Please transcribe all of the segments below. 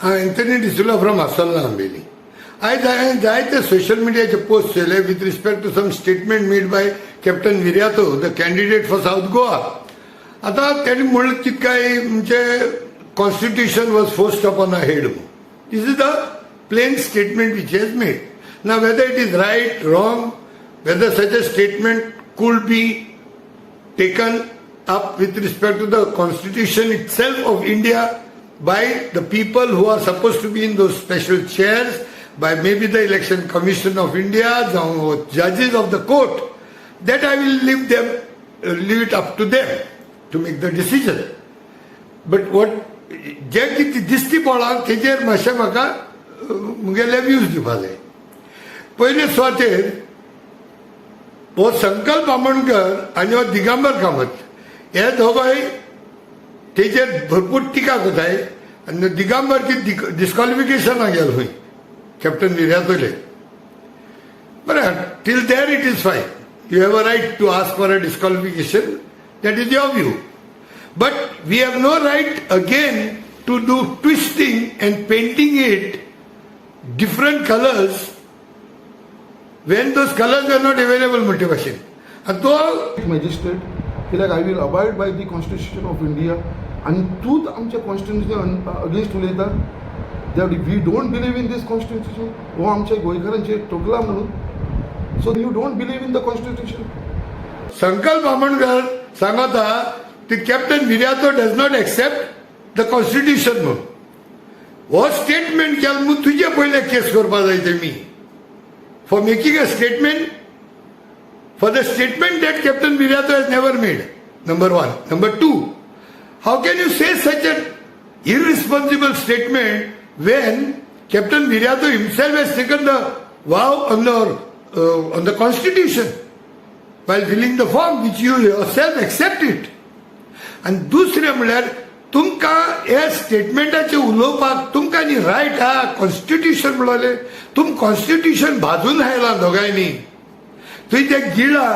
हांव Anthony D'Silva from आसोल्ला Ambelim. आयज हांवें जायते सोशल मिडियाचे पोस्ट केले with respect to some statement made by Captain Viriato, the candidate for South Goa. आतां तेणी म्हणलें कितें काय म्हणजे constitution was forced upon our head. This is the plain statement which has made. Now, whether it is right, wrong, whether such a statement could be taken up with respect to the constitution itself of India by the people who are supposed to be in those special chairs, by maybe the Election Commission of India, or judges of the court, that I will leave it up to them to make the decision. But what जे कितें दिसती पडलां तेजेर मातशें म्हाका मुगेले views दिवपा जाय. पयले सुवातेर हो संकल्प आमोणकर आनी हो दिगंबर कामत हे दोगांय तेजेर भरपूर टिका करताय आनी दिगंबर ती डिस्क्वॉलिफिकेशनाक गेलो खंय कॅप्टन विर्यातोले. बरें, till there it is fine. You have a right to ask for a disqualification. That is your view, but we have no right again to do twisting and painting it different colors when those colors were not available म्हणटे भाशेन आनी तो magistrate कित्याक I will abide by the Constitution of India आनी तूंच आमच्या constitution against उलयता that we don't believe in this constitution. हो आमच्या गोंयकारांचेर ठोकला म्हणून, so you don't believe in the constitution. संकल्प आमोणकर सांगता ती Captain Viriato does not accept the constitution म्हणून. हो स्टेटमेंट केलो म्हणून तुजे पयले केस करपा जाय तेमी for making a statement, for the statement that Captain Viriato has never made, number one. Number two, how can you say such an irresponsible statement when Captain Viriato himself has taken the vow on the constitution while filling the form, which you yourself accept it? आनी दुसरें म्हणल्यार तुमकां हे स्टेटमेंटाचे उलोवपाक तुमकां न्ही right आहा. Constitution म्हणले तुम कॉन्स्टिट्युशन भाजून आयला दोगांयनी. तुवें ते गिळा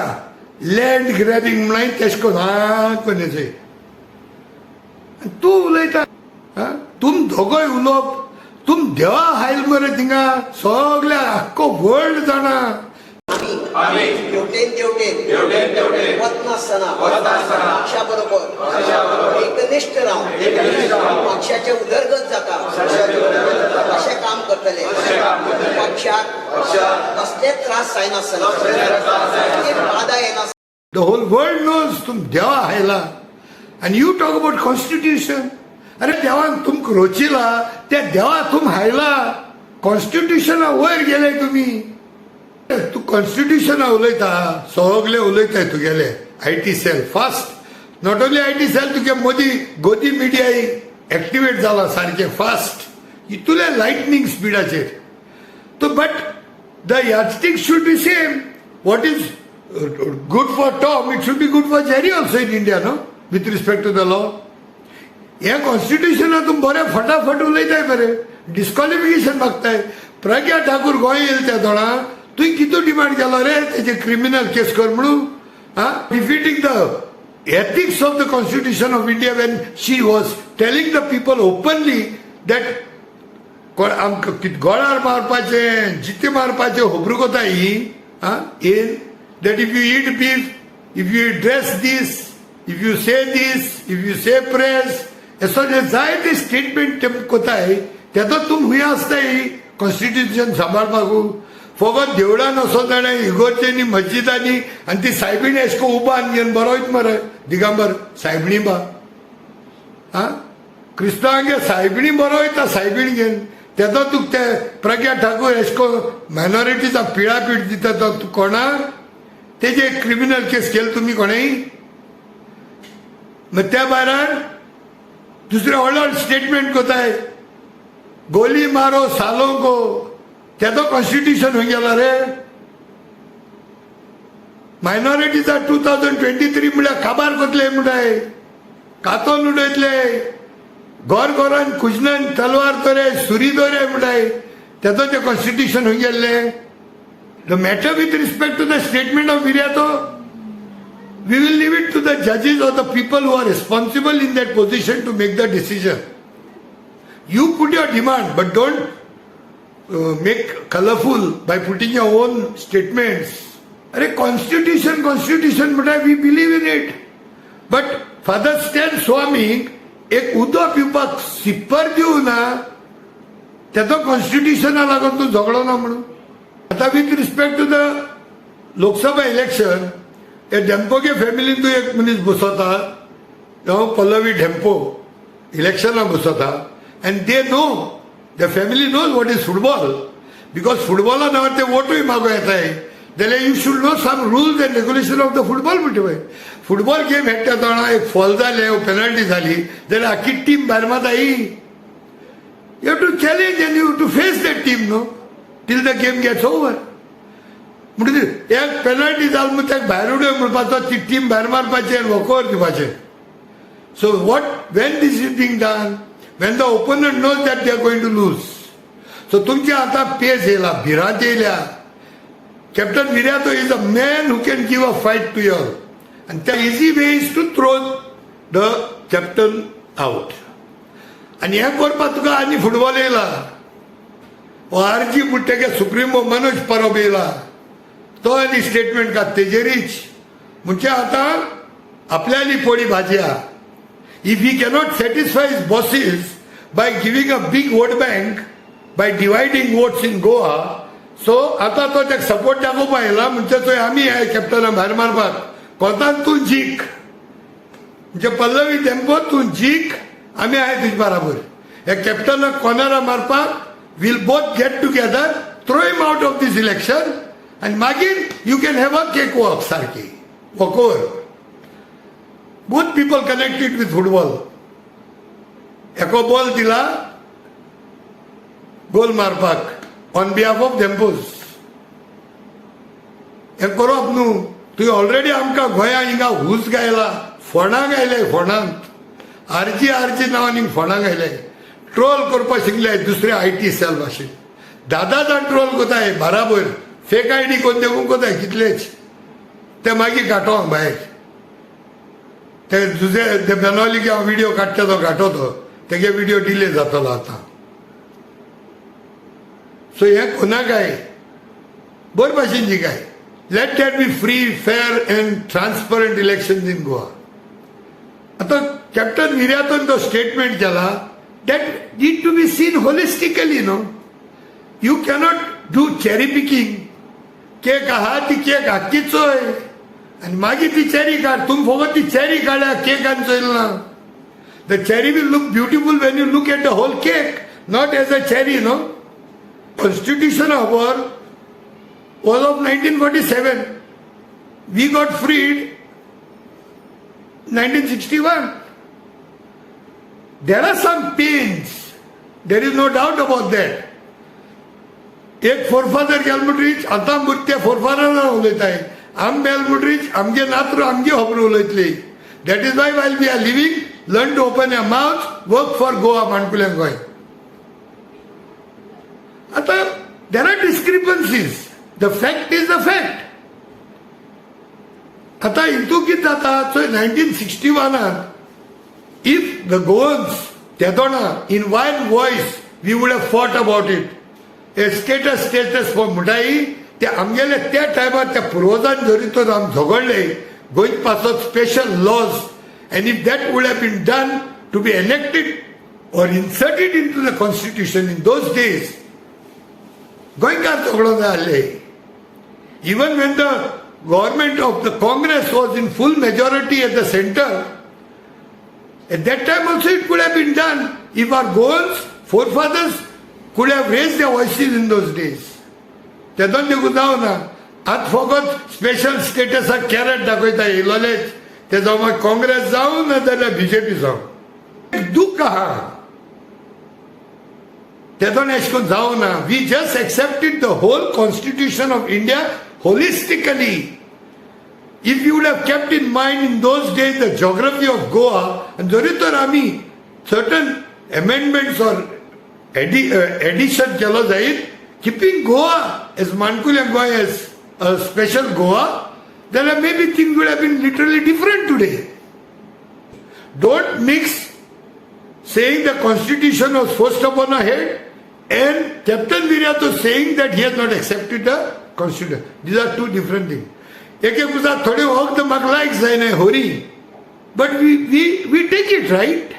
लँड ग्रॅबिंग म्हणून तेश करून हा कोणाचे तूं उलयता. तुम दोगोय उलोवप तुम देवा हायल मरे थिंगा सगळे आख्खो वर्ल्ड जाणा. आमी हेवटेन तेवटेन हेवटेन तेवटेन वचनासतना वचनासतना पक्षा बरोबर पक्षाबरोबर एकनिष्ठ रावन एकनिष्ठ रावन पक्षाचे उदरगत जाता पक्षाचे उदरगत जाता अशें काम करतले. अशें काम करतले. पक्षाक पक्षाक कसलेच त्रास जायनासतना, कसलेच त्रास जायनासतना, बाधा येनासतना. The whole world knows तुम देवा हायला आनी you talk about constitution. अरे, देवान तुमकां रोचिला त्या देवा तुम हायला, कॉन्स्टिट्युशना वयर गेले तुमी. तूं कॉन्स्टिट्युशना उलयता, सगळे उलयताय तुगेले IT cell fast. Not only IT cell, तुगे मोदी गोदी मिडिया एक्टिवेट जाला सारकें फास्ट इतुले लायटनींग स्पिडाचेर तो. But the yardstick should be same. What is good for Tom, it should be good for Jerry also in India, no? With respect to the law. हे कॉन्स्टिट्युशना तुम बरें फटाफट उलयताय, बरें डिस्क्वॉलिफिकेशन मागताय. प्रज्ञा ठाकूर गोंय येयले त्या दोणा तुवें कितू डिमांड केलो रे तेजे क्रिमिनल केस कर म्हणून. हा, defeating the ethics of the Constitution of India when she was telling the people openly that आमकां कित गोळार मारपाचें, जिते मारपाचें खबरो कोता ही in that if you eat beef, if you dress this, if you say this, if you say prayers, असो जे जायते statement ते कोताय तेतो तूं हुंय आसताय कॉन्स्टिट्युशन सांबाळपाक. फकत देवळान वचोन जाणा, इगोर्जेनी, मस्जिदांनी आनी ती सायबीणी अशें करून उबान घेवन बरो वयता मरे दिगंबर सायबणी बा. हा, क्रिस्तांवांगे सायबिणी बरो वयता सायबीण घेवन. तेजो तुका ते प्रज्ञा ठाकूर अशें करून मायनॉरिटीचा पिळापीळ दिता तो तूं कोणा तेजे क्रिमिनल केस केले तुमी कोणेय? मग त्या भायरान दुसरे व्हडले व्हडले स्टेटमेंट कोताय, गोली मारो सालों को. तेजो कॉन्स्टिट्युशन खंय गेला रे? मायनॉरिटीचा 2023 म्हळ्यार काबार कोतले म्हणटाय, कातोन उडयतले, घर घरान कुजनान तलवार दोरे सुरी दोरे म्हणटाय. तेजो ते कॉन्स्टिट्युशन खंय गेल्ले? The matter with respect to the statement of Viriato, we will leave it to the judges or the people who are responsible in that position to make the decision. You put your demand, but don't make colourful by putting your own statements. अरे, constitution constitution म्हणटा, we believe in it, but Father Stan स्वामीक एक उदक पिवपाक सिप्पर दिवं ना, तेजो कॉन्स्टिट्युशना लागून तूं झगडो ना म्हणून. आतां with respect to the Lok Sabha election, हे डेम्पोगे फॅमिलीन तूं एक मनीस बसोता, तो Pallavi ढेम्पो इलेक्शनाक बसोता, and they know, the family knows what is football, because फुटबॉला नांवार ते वोटूय मागो येताय. जाल्यार you should know some rules and regulation of the football. म्हणटा पळय, फुटबॉल गेम खेळटा तेन्ना एक फॉल जालें, पेनल्टी जाली जाल्यार आख्खी टीम भायर मारता ही. You have to challenge and you have to face that team, no, till the game gets over. म्हणजे एक पेनल्टी जाल म्हण ताका भायर उडय म्हणपाचो, ती टीम भायर मारपाची आनी वॉकओवर दिवपाचें. So what, when this is being done? When the opponent knows that they are going to lose. So तुमचे आतां पेज येयला, भिरांत येयल्या. Captain Viriato is a man who can give a fight to you, आनी त्या easy way is to throw the captain out. आनी हें करपाक तुका आनी फुटबॉल येयला. आरजी म्हणटा तेगे सुप्रिमो मनोज परब येयला, तो आनी स्टेटमेंट काड तेजेरीच. म्हणजे आतां आपल्याली पोळी भाजी आहा. If he cannot satisfy his bosses by giving a big vote bank, by dividing votes in Goa, so आतां तो ताका सपोर्ट दाखोवपा येयला. म्हणजे चोय, आमी हे कॅप्टना भायर मारपाक कोतान तूं जीक. म्हणजे पल्लवी टेम्पो, तूं जीक, आमी आहाय तुजे बराबर. हे कॅप्टनाक कॉर्नरा मारपाक we'll both get together, throw him out of this election, आनी मागीर you can have a cake walk. सारकी walk over. Both people connected with football. Echo ball दिला गोल मारपाक ऑन बिहाफ ऑफ धेंपोज. हें करप न्हू. तुवें ऑलरेडी आमकां गोंया हिंगा हूस गायला, फोंडां गायले. फोंडांत आरजी आरजी नांवान हिंग फोंडां गायले. ट्रोल करपाक शिकले दुसरे IT cell भाशेन. धा जाण ट्रोल करताय बराबर, फेक आयडी कोण देखून करताय कितलेच. ते मागीर घाटो भायर ते दुसरे ते बेनोली हांव व्हिडिओ काडटा, तो घाटो, तो तेगे व्हिडिओ डिले जातलो आतां. सो हें कोना काय बरे भाशेन जिकाय. Let there be free, fair and transparent election in Goa. आतां कॅप्टन विर्यातोन तो स्टेटमेंट केला, that need to be seen holistically. No, you cannot do cherry picking. Cake आहा ती केक आख्खी चोय आनी मागीर ती चेरी काड. तुमी फकत ती चेरी काडल्या, केकान चोयल ना. The cherry will look beautiful when you look at the whole cake, not as a cherry, no. Constitution our was of 1947. We got freed 1961. There are some pains. There is no doubt about that. एक फोरफादर गेल म्हणटरीच आतां त्या फोरफादरान उलयताय. आम mail म्हणटरीच आमगे नातरू आमगे खबर उलयतली. That is why, while we are living, learn to open your mouth, work for Goa, माणकुलें गोंय. आतां there are discrepancies. The fact is the fact. आतां हितू कितें जाता चोय, 1961 if the Goans तेदोणा in one voice we would have fought about it. हे status status म्हणटाय ते आमगेले त्या टायमार त्या पुर्वजान जरी तर आम झगडले गोंय पासत special laws, and if that would have been done to be enacted or inserted into the constitution in those days, गोंयकार झगडो जाय आसले. Even when the government of the Congress was in full majority at the center, at that time also it could have been done if our Goans forefathers could have raised their voices in those days. तेदोन देखून जावना. आतां फकत special स्टेटसाक carat दाखयता येयलोलेच. ते जावं मागीर काँग्रेस जावं, ना जाल्यार बीजेपी जावं. दुख्ख आहा, तेदोन एशें करून जावना. We just accepted the whole constitution of India holistically. If you would have kept in mind in those days the geography of Goa, and जरी तर आमी certain amendments or addition केलो जायत, keeping Goa as माणकुलें Goa as a special Goa, then maybe things would have been literally different today. Don't mix saying the constitution was forced upon our head and Captain Viriato saying that he has not accepted the constitution. These are two different things. एक एक उजा थोडे वखद म्हाका लायक जायना होरी, but we take it, right?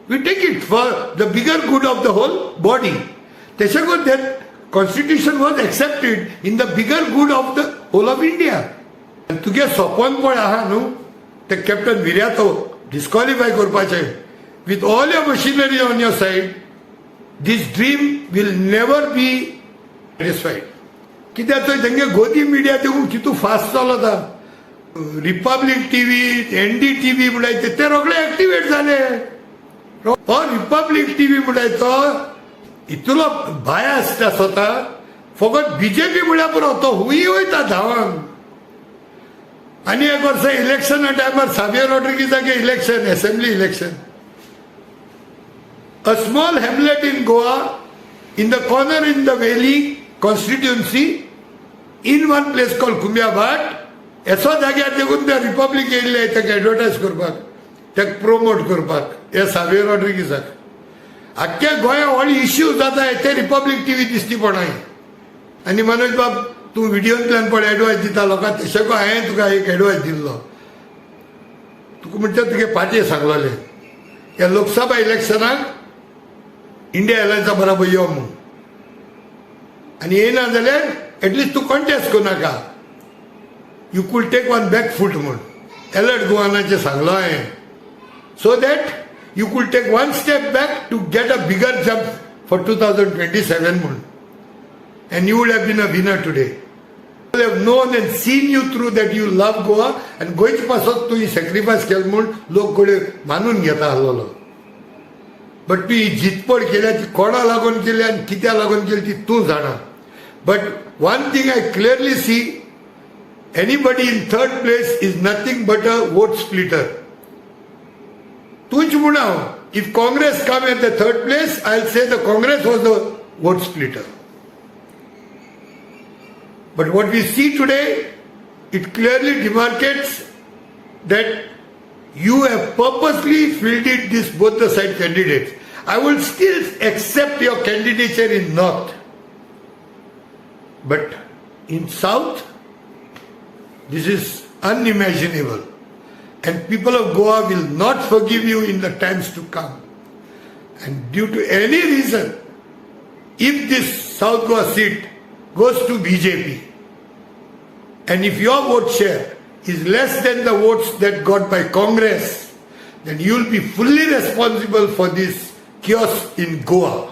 We take it for the bigger good of the whole body. तशें करून that constitution was accepted in the bigger good of the whole of India. तुगे सोपन पळय आहा न्हू, ते कॅप्टन विर्यातो डिस्क्वॉलिफाय करपाचें with all your machinery on your side, this dream will never be satisfied. कित्याक थंय तेंगे गोदी मिडिया देखून कितू फास्ट चलता. रिपब्लीक टीव्ही, एनडीटीव्ही म्हणटाय ते रोखडे एक्टिवेट जाले. हो रिपब्लीक टीव्ही म्हणटाय तो इतलो बायस आसता, फकत बीजेपी म्हळ्यार पुरो, तो हुंय वयता धांवन. आनी एक वर्सा इलेक्शना टायमार सावियर रॉड्रिगीजागे election, assembly election, a small hamlet in Goa, in the corner in the valley constituency, in one place called Cumbiabhat, एसो जाग्यार देखून ते रिपब्लीक येयल्ले ताका एडवर्टायज करपाक, ताका प्रोमोट करपाक. हे सावियर रॉड्रिगीजाक आख्ख्या गोंया व्हडले इश्यू जाता ते रिपब्लीक टीव्ही दिसती पडनाय. आनी मनोज बाब, तूं व्हिडियोंतल्यान पळय एडवायस दिता लोकांक, तशें हांवें तुका एक एडवायस दिल्लो. तुका म्हणटा तुगे पार्टी सांगलोले ह्या लोकसभा इलेक्शनाक इंडिया एलायन्सा बरोबर यो म्हूण, आनी येयना जाल्यार एटलिस्ट तूं कॉन्टेस्ट करूं नाका, you could take one back foot म्हूण एलर्ट गोवानाचें सांगलो हांवें, so that you could take one step back to get a bigger jump for 2027 म्हूण, and you would have been a winner today. Have known and seen you through that you love Goa आनी गोंयचे पासत तूं sacrifice केलें म्हूण लोक कडेन मानून घेता आसलेलो. बट तूं ही जितपड केल्या ती कोणा लागून केली आनी कित्या लागून केली ती तूं जाणा. But one thing I clearly see, anybody in third place is nothing but a vote splitter. तूंच म्हण हांव, if Congress come at the third place, I will say the Congress was the vote splitter. But what we see today, it clearly demarcates that you have purposely fielded this both the side candidates. I will still accept your candidature in North. But in South, this is unimaginable. And people of Goa will not forgive you in the times to come. And due to any reason, if this South Goa seat goes to BJP, and if your vote share is less than the votes that got by Congress, then you will be fully responsible for this chaos in Goa.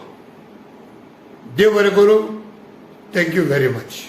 देव बरें करूं. Thank you very much.